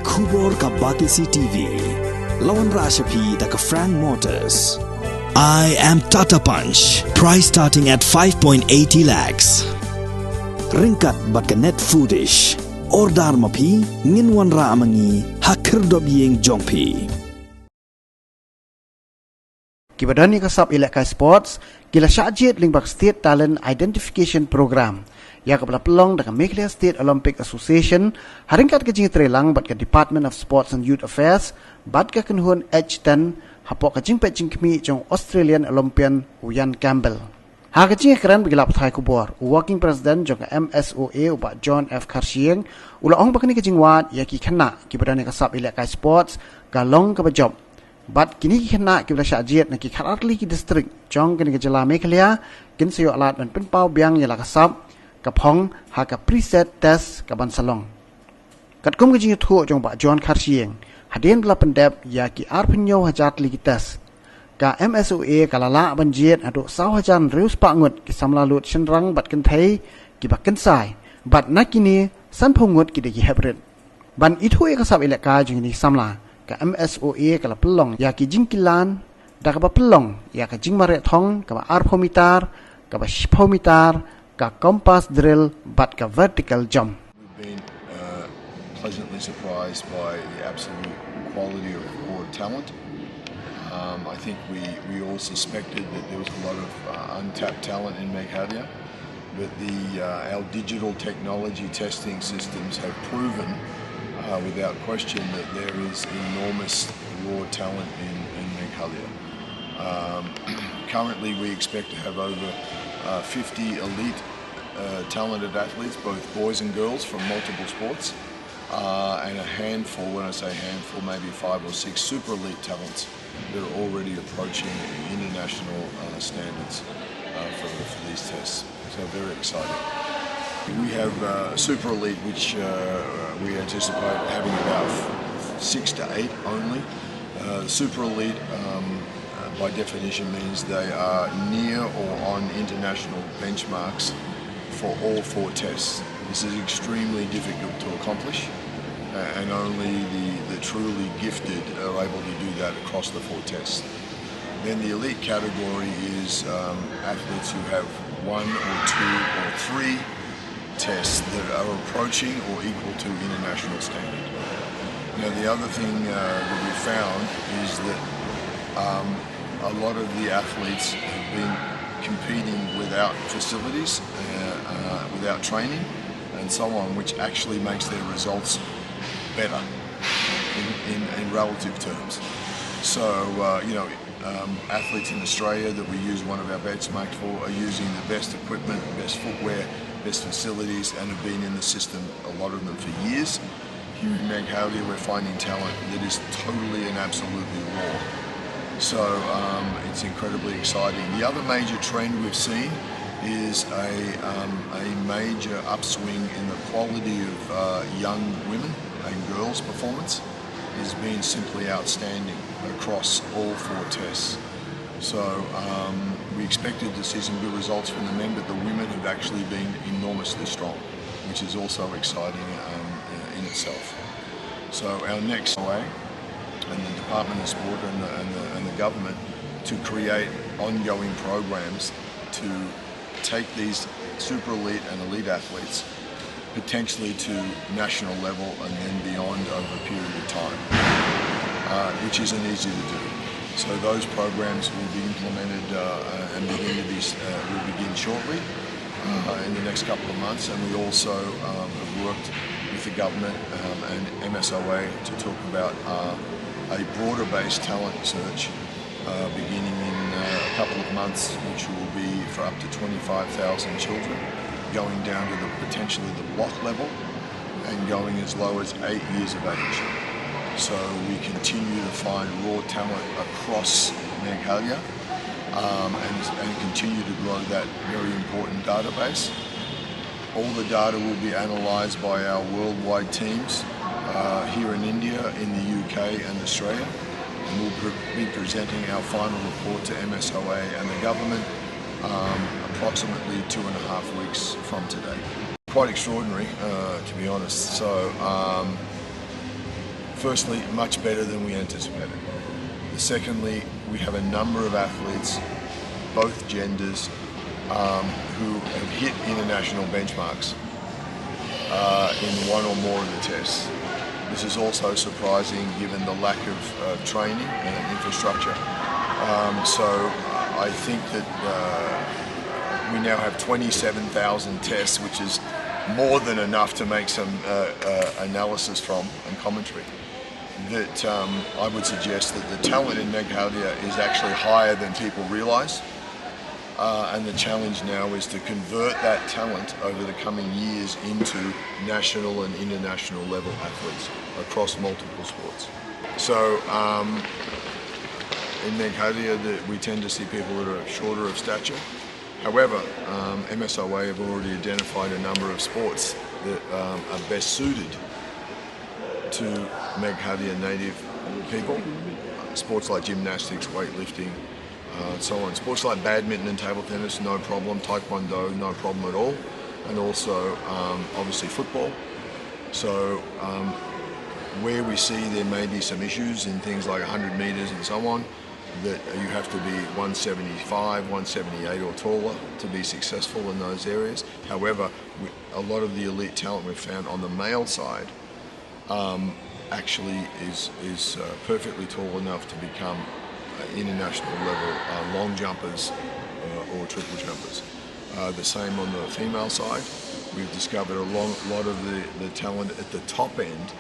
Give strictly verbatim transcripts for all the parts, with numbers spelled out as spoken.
Khubor ka Batesi T V. La wanrah sha phi da ka Frank Motors. I am Tata Punch. Price starting at five point eighty lakhs. Ryngkat bad ka Net Foodish. Order ma phi, ngin wanrah ma ngi ha khyrdop ïing jong phi. Kiba don ïa ka sap ïalehkai sports ki la shah jied lyngba ka State Talent Identification Program, ïa kaba la pynlong da ka Meghalaya State Olympic Association ha ryngkat ka jingïatreilang bad ka Department of Sports and Youth Affairs bad ka kynhun H ten, hapoh ka jingpeit jingkhmih jong u Australian Olympian u Ian Campbell. Ha ka jingïakren bad ki lad pathai khubor, u Working President jong ka M S O A, u Bah John F Kharshiing, u la ong ba kane ka jingwad ïa ki khynnah kiba don ïa ka sap ïalehkai sports ka long kaba jop. Bad kine ki khynnah kiba la shah jied na ki khatar tylli ki district jong kane ka jylla Meghalaya kin sa ïoh lad ban pynpaw biang ïa la ka sap ka phong ha ka preset test kaban sa long. Katkum ka jingïathuh jong u Bah John Kharshiing, hadien ba la pyndep ïa ki arphew hynñiew hajar tylli ki test, ka M S O A ka la lah ban jied haduh saw hajar hynriew spah ngut ki samla lud shynrang bad kynthei kiba kynsai, bad na kine sanphew ngut ki dei ki heprit. Ban ithuh ïa ka sap ïalehkai jong kine ki samla, ka M S O A ka la pynlong ïa ki jingkilan da kaba pynlong ïa ka jingmareh thong kaba arphew mitar, kaba shiphew mitar, ka compass drill bad ka vertical jump. We've been uh, pleasantly surprised by the absolute quality of raw talent. Um, I think we, we all suspected that there was a lot of uh, untapped talent in Meghalaya, but the, uh, our digital technology testing systems have proven uh, without question that there is enormous raw talent in, in Meghalaya. Um, currently, we expect to have over uh, fifty elite uh, talented athletes, both boys and girls from multiple sports, uh, and a handful, when I say handful, maybe five or six super elite talents that are already approaching international uh, standards uh, for, for these tests. So very exciting. We have uh, super elite, which uh, we anticipate having about six to eight only. Uh, super elite, um, uh, by definition, means they are near or on international benchmarks for all four tests. This is extremely difficult to accomplish, uh, and only the, the truly gifted are able to do that across the four tests. Then the elite category is um, athletes who have one or two or three tests that are approaching or equal to international standard. Now, the other thing uh, that we found is that um, a lot of the athletes have been competing without facilities, uh, uh, without training, and so on, which actually makes their results better in, in, in relative terms. So, uh, you know, um, athletes in Australia that we use one of our benchmarks for are using the best equipment, best footwear, best facilities, and have been in the system, a lot of them, for years. Here in Maghalia, we're finding talent that is totally and absolutely raw. So um, it's incredibly exciting. The other major trend we've seen is a, um, a major upswing in the quality of uh, young women and girls' performance has been simply outstanding across all four tests. So um, we expected to see some good results from the men, but the women have actually been enormously strong, which is also exciting um, in itself. So our next way, and the Department of Sport and the, and the, and the government, to create ongoing programs to take these super elite and elite athletes potentially to national level and then beyond over a period of time, uh, which isn't easy to do. So those programs will be implemented uh, and begin to be uh, will begin shortly uh, in the next couple of months, and we also um, have worked with the government um, and M S O A to talk about uh, a broader-based talent search uh, beginning in uh, a couple of months, which will be for up to twenty-five thousand children, going down to the potentially the block level and going as low as eight years of age. So we continue to find raw talent across Meghalaya um, and, and continue to grow that very important database. All the data will be analysed by our worldwide teams uh, here in India, in the U K and Australia. And we'll pre- be presenting our final report to M S O A and the government um, approximately two and a half weeks from today. Quite extraordinary, uh, to be honest. So um, Firstly, much better than we anticipated. Secondly, we have a number of athletes, both genders, um, who have hit international benchmarks uh, in one or more of the tests. This is also surprising given the lack of uh, training and infrastructure. Um, so I think that uh, we now have twenty-seven thousand tests, which is more than enough to make some uh, uh, analysis from and commentary. That um, I would suggest that the talent in Meghalaya is actually higher than people realise. Uh, and the challenge now is to convert that talent over the coming years into national and international level athletes across multiple sports. So um, in Meghalaya, the, we tend to see people that are shorter of stature. However, um, M S O A have already identified a number of sports that um, are best suited to Meghalaya native people. Sports like gymnastics, weightlifting, uh, and so on. Sports like badminton and table tennis, no problem. Taekwondo, no problem at all. And also, um, obviously, football. So, um, where we see there may be some issues in things like one hundred metres and so on, that you have to be one seventy-five, one seventy-eight or taller to be successful in those areas. However, we, a lot of the elite talent we've found on the male side um, actually is, is uh, perfectly tall enough to become uh, international level uh, long jumpers uh, or triple jumpers. Uh, the same on the female side. We've discovered a long, lot of the, the talent at the top end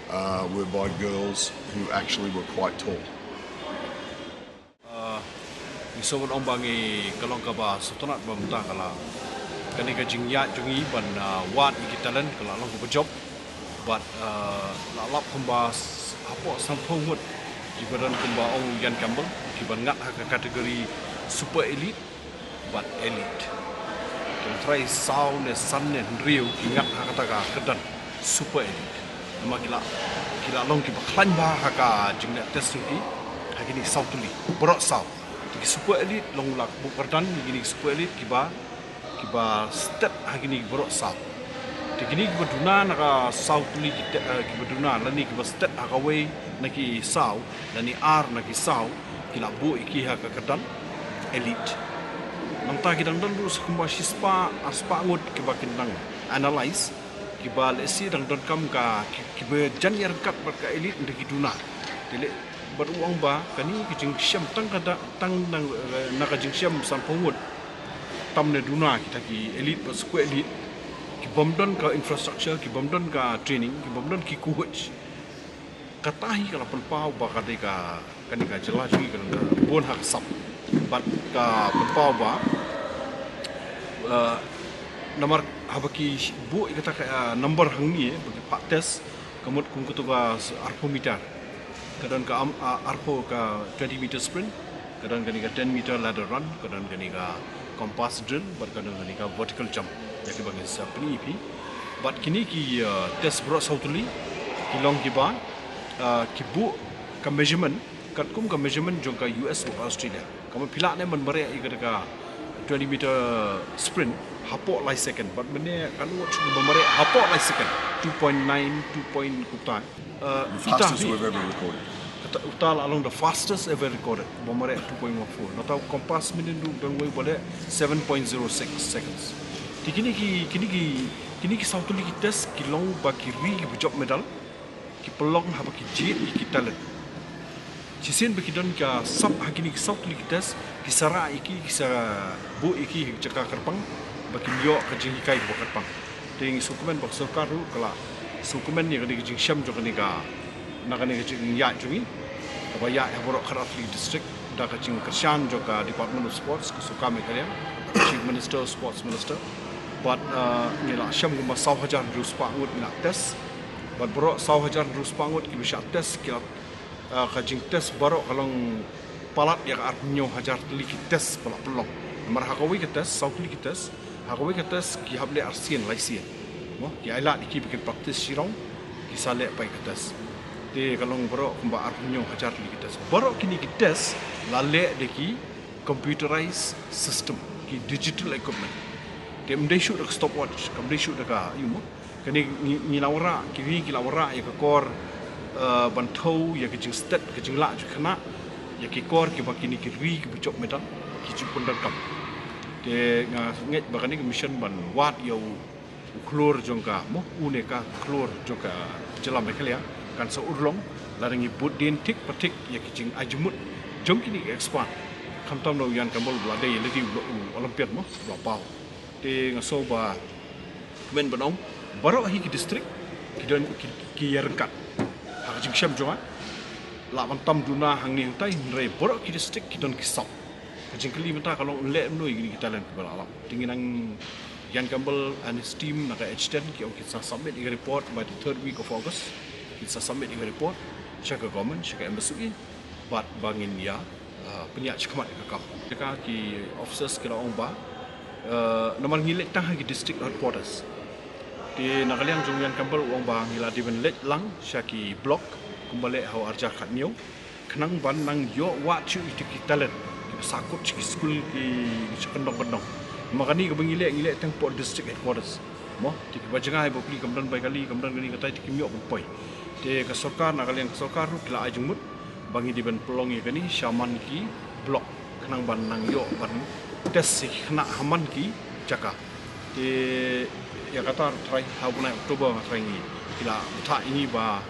uh, were by girls who actually were quite tall. Ngi sngewbha ong ba ngi ka long kaba sngewtynnat ba mynta ka la kane ka jingïaid jong ngi ban wad ïa ki talent ka la long kaba jop. Bad la lap kumba hapoh sanphew ngut kiba don kumba ong Ian Campbell kiba ngat ha ka category super elite bad elite. Ki trai saw ne san ne hynriew ki ngat ha kata ka kyrdan super elite. Namar ki la ki la long kiba khlaiñ bha ha ka jingleh test jong ki ha kine saw tylli baroh saw. Te ki super elite long la buh kyrdan ïa kine ki super elite kiba kiba stet ha kine baroh saw. Te kine kiba duna na ka saw tylli ki te- eh, kiba duna lane kiba stet ha kawei na ki saw lane ar na ki saw ki la buh ïa ki ha ka kyrdan elite. Nangta ki dang don ruh sa kumba shispah arspah ngut kiba kin dang analyse kiba lehse dang donkam ka ki- kiba jan ïa ryngkat bad ka elite nda ki duna. Te leh bad u ong ba kane ka jingshem tang ka da- tang nang eh, na ka jingshem sanphew ngut tam ne duna kita ki elite bad squad elite ki bym don ka infrastructure ki bym don ka training ki bym don ki coach. Kata hi ka la pynpaw ba ka dei ka kane ka jylla jong ngi ka dang ka bun ha ka sap bad ka pynpaw ba eh, namar haba ki buh ïa kata ka eh, number hangne ba ki phah test ka mut kum katu ka arphew meter ka don ka am- ah, arphew ka twenty meter sprint ka don kane ka ten meter ladder run ka don kane ka compass drill bad ka don kane ka vertical jump ïa kiba ngin sa pyni ïa phi. Bad kine ki eh, test baroh saw tylli ki long kiba eh, ki buh ka measurement katkum ka measurement jong ka U S bad Australia. Ka mut phi lah ne ban mareh ïa kata ka twenty meter sprint hapoh lai second bad mynne ka ngut shu ba mareh hapoh lai second two point nine two point kupta. Uh, The fastest we've ever recorded. Kata uta la long the fastest ever recorded ba mareh two point one four. Nata u compass mynne ruh don wei ba leh seven point zero six seconds. Te kine ki kine ki kine ki saw tylli ki test ki long ba ki ri ki ba jop medal ki pynlong haba ki jied ïa ki talent. Shisien ba ki don ka sap ha kine ki saw tylli ki test ki sa rah ïa ki ki sa buh ïa ki ha ki jaka kyrpang ba kin ïoh ka jinghikai kaba kyrpang. Te ngi sngewkmen ba ka sorkar ruh ka la sngewkmen ïa kane ka jingshem jong kane ka na kane ka jingïaid jong ngi kaba ïaid ha baroh khatar tylli ki district da ka jingkyrshan jong ka Department of Sports ka sorkar Meghalaya, Chief Minister, Sports Minister. Bad uh, ngi la shem kumba saw hajar hynriew spah ngut ngi la test. Bad baroh saw hajar hynriew spah ngut kiba shah test ki la uh, ka jingtest baroh ka long palat ïa ka arphew hynñiew hajar tylli ki test ba la pynlong. Namar ha kawei ka test saw tylli ki test ha kawei ka test ki hap leh arsien laisien. Mo ki ailad ïa ki ba kin practice shirong ki sa leh paid ka test. Te ka long baroh kumba arphew hynñiew hajar tylli ki test. Baroh kine ki test la leh da ki computerized system ki digital equipment. Te ym dei shuh da ka stopwatch kam dei shuh da ka ïu mo. Kane ngi ngi la wanrah ki ri ki la wanrah ïa ka kor Uh, ban thew ïa ka jingstet ka jinglah jong ki khynnah ïa ki kor kiba kine ki ri kiba jop medal ki ju pyndonkam. Te nga ngeit ba kane ka mission ban wad ïa u, u khlur jong ka mo, u ne ka khlur jong ka jylla Meghalaya kan sa urlong lada ngi bud dien thik pa thik ïa ki jingai jingmut jong kine ki expert. Khamtam na u Ian Campbell ba la dei lade u Olympian mo ba la paw. Te nga sngew ba kmen ban ong baroh hi ki district ki don ki, ki ïaryngkat ha ka jingshem jong nga. Lah ban tam duna hangne hangtai, hynrei baroh ki district ki don ki sap. Ka jingkylli mynta ka long leh mano ïa kine ki talent kiba la lap. Te ngi nang, Ian Campbell and his team na ka H ten ki ong kin sa submit ïa ka report by the third week of August. Kin sa submit ïa ka report sha ka government, sha ka M S W E, bad ba ngin ïa, uh, pynïaid shakhmat ïa ka kam. Ïa ka ki officers ki la ong ba, uh, namar ngi leit tang ha ki district headquarters. Te na ka liang jong u Ian Campbell u ong ba ngi la dei ban leit lang sha ki block kumba leh ha u arhajar khathynñiew, khnang ban nang ïoh wad shuh ïa ki talent kiba sahkut sha ki skul ki sha kyndong kyndong. Namar kane kaba ngi leh, ngi leh tang hapoh district headquarters mo. Te kiba jngai bapli kam don bai kali, kam don kane katai, te kim ïoh ban poi. Te ka sorkar, na ka liang ka sorkar ruh ki la ai jingmut ba ngi dei ban pynlong ïa kane sha man ki block, khnang ban nang ïoh ban test ïa ki khynnah ha man ki jaka. Te ïa kata trai ha u bnai October nga trai ngi, ki la bthah ïa ngi ba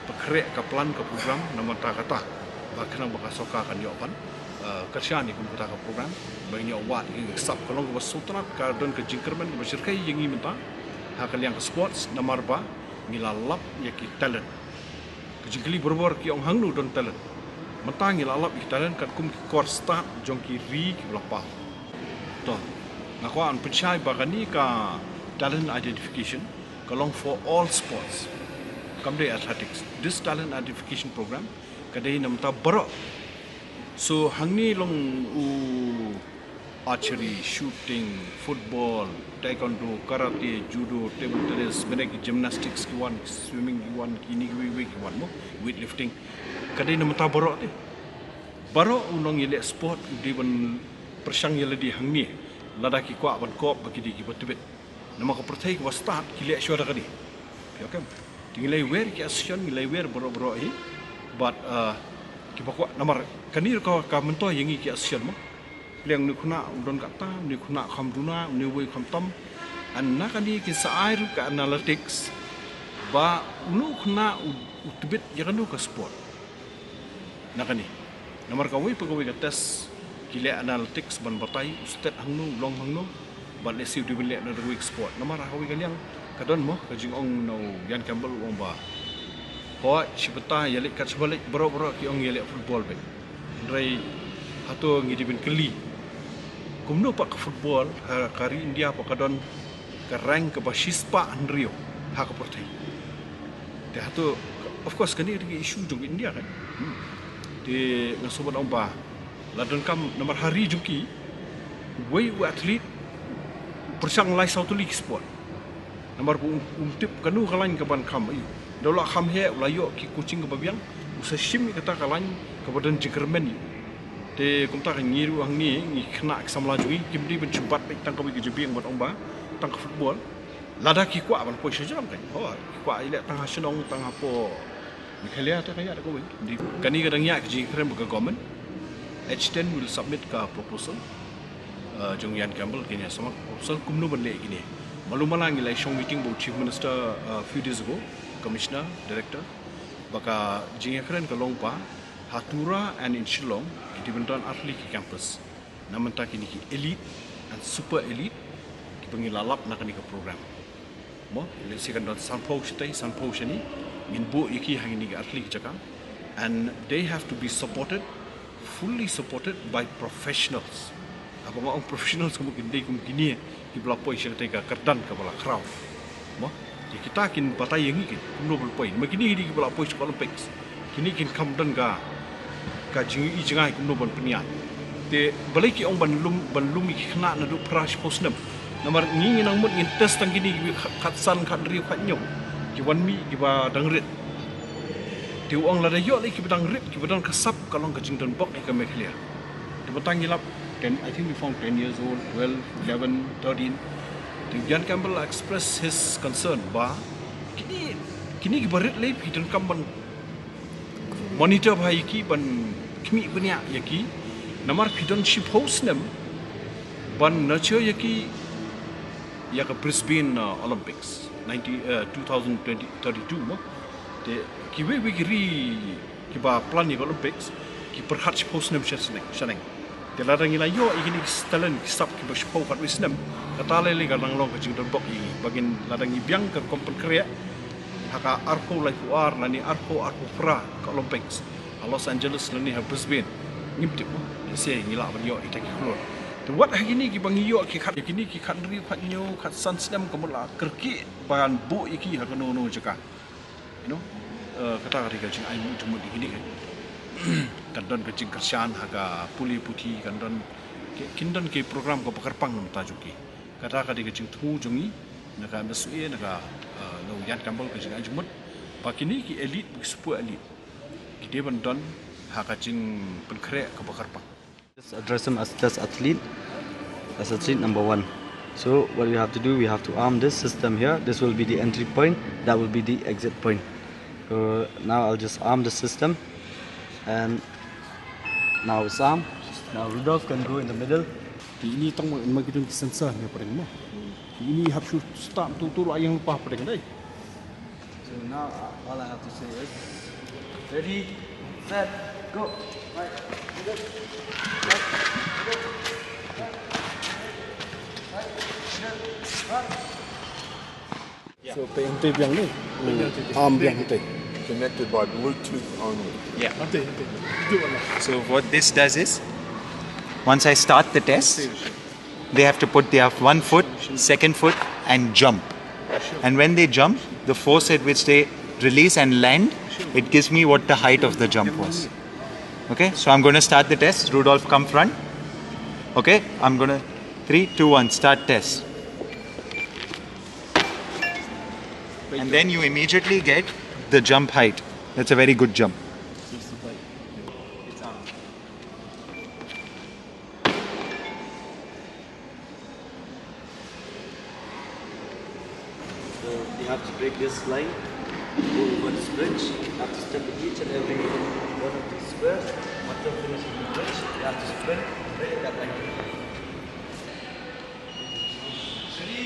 pynkhreh ka plan ka program na bynta kata, ba khnang ba ka sorkar kan ïoh ban, eh, kyrshan ïa kum kata ka program ba ngin ïoh wad ïa ki sap. Ka long kaba sngewtynnat, ka don ka jingkyrmen kaba shyrkhei ïa ngi mynta ha ka liang ka sports, namar ba ngi la lap ïa ki talent. Ka jingkylli barabor ki ong hangno don talent. Mynta ngi la lap ïa ki talent katkum ki kor stad jong ki ri kiba la paw. To, nga kwah ban pynshai ba kane ka talent identification ka long for all sports. Kam dei athletics. This talent identification program ka dei na bynta baroh. So hangne long u archery, shooting, football, taekwondo, karate, judo, table tennis, bad ki gymnastics ki wan, swimming ki wan, kine kiwei kiwei ki wan mo, weightlifting. Ka dei na bynta baroh te. Baroh u nongïaleh sport u dei ban pyrshang ïa lade hangne lada ki kwah ban kop ba ki dei kiba tbit. Namar ka pyrthei kaba stad ki leh shuwa da kane. Phi ong em? Te ngi la ïawer ki association, ngi la ïawer baroh baroh hi. Bad, uh, kiba kwah namar kane ruh ka, ka myntoi ïa ngi ki association mo. Pliang une u khynnah u don katta, une u khynnah kham duna, une uwei kham tam. And na kane kin sa ai ruh ka analytics ba une u khynnah u, u tbit ïa kano ka sport. Na kane. Namar kawei pa kawei ka test ki leh analytics ban batai u stet hangno, u long hangno, bad lehse u dei ban leh na kawei ka sport. Namar ha kawei ka liang ka don mo ka jingong na u Ian Campbell u ong ba, hooid, shi bynta ïaleh, kat shaba leit baroh baroh ki ong ïaleh football beit. Hynrei hato ngi dei ban kylli, kumno pat ka football ha ka ri India pat ka don ka rank kaba shispah hynriew ha ka pyrthei. Te hato, of course, kane ka dei ka issue jong India kan. Hmm. Te nga sngewbha ban ong ba la donkam namar ha ri jong ki, uwei u athlete u pyrshang lai saw tylli ki sport. Namar ba um, um tip kano ka lain kaban kham, ïa. Da u la kham heh, u la ïoh ki coaching kaba biang, u sa shim ïa kata ka lain kaba don jingkyrmen, ïa. Te kumta ka ngi ruh hangne, ngi khynnah ki samla jong ngi, kim dei ban shu bat beit tang kawei ka jabieng ban ong ba tang ka football. Lada ki kwah ban poi sha jrong kan. Hooid, ki kwah ïaleh tang ha shnong, tang hapoh Meghalaya te ka ïa da kawei. Te kane ka dang ïa ka jingkren bad ka government. H ten will submit ka proposal. Uh, jong Ian Campbell kin ïa submit proposal kumno ban leh kine. Malu mala ngi la shong meeting bad u Chief Minister, uh, few days ago, Commissioner, Director. Ba ka jingïakren ka long ba ha Tura and in Shillong ki dei ban don ar tylli ki campus. Na bynta kine ki elite and super elite kiba ngi la lap na kane ka program. Mo, lehse kan don sanphew shatai, sanphew shane, ngin buh ïa ki ha kine ki ar tylli ki jaka. And they have to be supported, fully supported by professionals. Haba nga ong professionals, kum kin dei kum kine kiba la poi sha katei ka kyrdan kaba la khraw. Mo, te kita kin batai ïa ngi kin kumno ban poi. Ma kine ki dei kiba la poi sha Olympics. Kine kin kham don ka, ka jingïohi jngai kumno ban pynïaid. Te balei ki ong ban lum, ban lum ïa ki khynnah naduh phra shiphew snem. Namar ngi, ngi nang mut ngin test tang kine kiba khat, khatsan, khathynriew, khathynñiew. Ki wan mih kiba dang rit. Te u ong lada ïoh lei kiba dang rit, kiba don ka sap, ka long ka jingdon bok ïa ka Meghalaya. Te mynta ngi lap ten, I think we found ten years old, twelve, eleven, thirteen. Te Ian Campbell express his concern ba kine, kine kiba rit lei phi donkam ban Monitor bha ïa ki ban khmih bniah ïa ki. Namar phi don shiphew snem ban nurture ïa ki ïa ka Brisbane uh, Olympics nineteen uh, two thousand twenty thirty-two mo. Te kiwei wei ki ri kiba plan ïa ka Olympics ki pyrkhat shiphew snem sha snem shaneng. Te lada ngi la ïoh ïa kine ki talent ki sap kiba shiphew khatwei snem, kata lei lei ka nang long ka jingdonbok ïa ngi ba ngin lada ngi biang ka rukom pynkhreh ha ka arphew laiphew ar lane arphew arphew phra ka Olympics ha Los Angeles lane ha Brisbane. Ngim tip mo, lehse ngi lah ban ïoh ita ki klur. Te wat ha kine kiba ngi ïoh ki khat, kine ki khathynriew, khathynñiew, khatsan snem ka mut la kyrkieh ban buh ïa ki ha kano kano jaka. You know, uh, kata ka dei ka jingai jingmut ïa kine. Kan don ka jingkyrshan ha ka pule puthi, kan don ki, kin don ki program kaba kyrpang na ka bynta jong ki. Kata ka dei ka jingthmu jong ngi na ka M S U A, na ka uh, Lawïan Campbell, ka jingai jingmut ba kine ki elite, ki super elite ki dei ban don ha ka jingpynkhreh kaba kyrpang. Just address him as just athlete, as athlete number one. So what we have to do, we have to arm this system here. This will be the entry point, that will be the exit point. So now I'll just arm the system, and now it's armed. Now Rudolph can go in the middle. Ini tang mo, ma ki don ki sensor ne pdeng mo. Ini hap shu start tu tu la ïeng lypa pdeng dei. So now all I have to say is, ready, set, go. Right. Right. Right. So te hynte biang ni. Arm biang hynte. Connected by Bluetooth only. Yeah. Hynte, hynte. Itu Allah. So what this does is, once I start the test, they have to put their one foot, second foot, and jump. And when they jump, the force at which they release and land, it gives me what the height of the jump was. Okay, so I'm going to start the test. Rudolph, come front. Okay, I'm going to, three, two, one, start test. And then you immediately get the jump height. That's a very good jump. So you have to break this line, go over this bridge. You have to step in each and every one of these squares. After finishing the bridge, you have to sprint, break that line. Ready,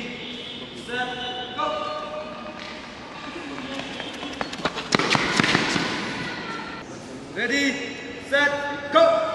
set, go. Ready, set, go.